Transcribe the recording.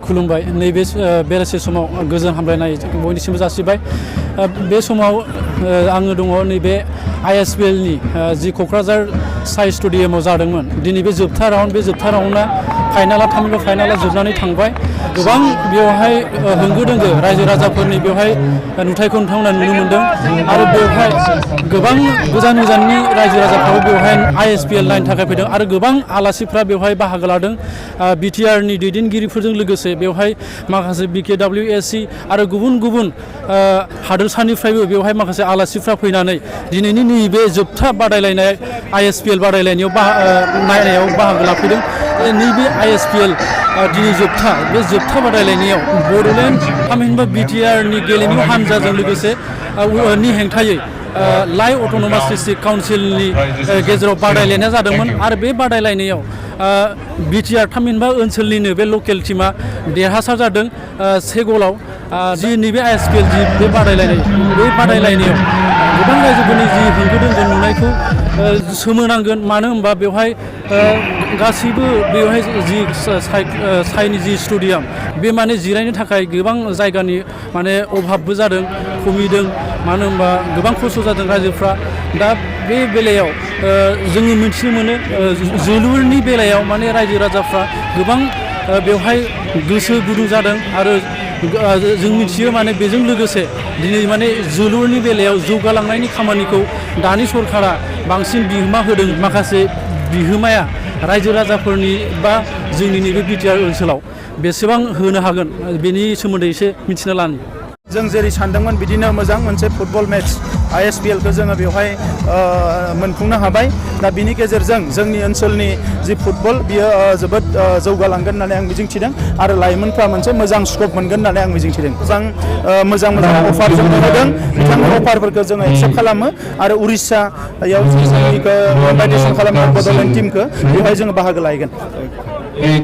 खुलुमबाय नैबे बेलासे समाव गोजोन हामलायनाय बयनिसिमबो जासिबाय बे समाव आङो दङ नैबे ISPL नि जि क'क्राझार साइ स्टेडियामाव जादोंमोन दिनै बे जोबथा राउन्ड बे जोबथा राउन्डआ थामहिनबा फाइनाला जोबनानै थांबाय गोबां बेवहाय होंगो दोंगो रायजो राजाफोरनि बेवहाय नुथायखौ नोंथांमोना नुनो मोन्दों आरो बेवहाय गोबां गोजान गोजाननि रायजो राजाफ्राबो बेवहाय ISPL नायनो थाखाय फैदों आरो गोबां आलासिफ्रा बेवहाय बाहागो लादों BTR नि दैदेनगिरिफोरजों लोगोसे बेवहाय माखासे BKWSC आरो गुबुन गुबुन हादोरसानिफ्रायबो बेवहाय माखासे आलासिफ्रा फैनानै दिनैनि नैबे जोबथा बादायलायनाय ISPL बादायलायनायाव नायनायाव बाहागो लाफैदों नैबे ISPL दिनै बे जोबथा बादायलायनायाव बड'लेण्ड थामहिनबा BTR नि गेलेमु हान्जाजों लोगोसे नि हेंथायै लाइ अट'नमास डिस्ट्रिक्ट काउन्सिलनि गेजेराव बादायलायनाय जादोंमोन आरो बे बादायलायनायाव BTR थामहिनबा ओनसोलनिनो बे लकेल टीमा देरहासार जादों 1 गलाव जि नैबे ISPL जि बे बादायलायनायाव गोबां रायजोफोरनि जि होंगो दोंगो नुनायखौ सोमोनांगोन मानो होनबा बेवहाय गासैबो बेवहाय जि साइनि जि स्टेडियाम बे माने जिरायनो थाखाय गोबां जायगानि माने अभाबबो जादों खमिदों मानो होनबा गोबां खस्थ' जादों रायजोफ्रा दा बे बेलायाव जोङो मिथिनो मोनो जोलुरनि बेलायाव माने रायजो राजाफ्रा गोबां बेवहाय गोसो गुदुं जादों आरो जों मिथियो माने बेजों लोगोसे दिनै माने जोलुरनि बेलायाव जौगालांनायनि खामानिखौ दानि सरकारा बांसिन बिहोमा होदों माखासे बिहोमाया रायजो राजाफोरनि बा जोंनि नैबे BTR ओनसोलाव बेसेबां होनो हागोन बेनि सोमोन्दै एसे मिथिना लानि जों जेरै सानदोंमोन बिदिनो मोजां मोनसे फुटबल मेच ISPL खौ जोङो बेवहाय मोनफुंनो हाबाय दा बिनि गेजेरजों जोंनि ओनसोलनि जि फुटबल बियो जोबोद जौगालांगोन होननानै आं मिजिंथिदों आरो लाइमोनफ्रा मोनसे मोजां स्कप मोनगोन होननानै आं मिजिंथिदों मोजां अफार जों होदों बिथांनि अफारफोरखौ जोङो एक्सेप्ट खालामो आरो उरिस्सायाव जोंनिखौ इनभाइटेसन खालामो बड'लेण्ड टीमखौ बेवहाय जोङो बाहागो लायगोन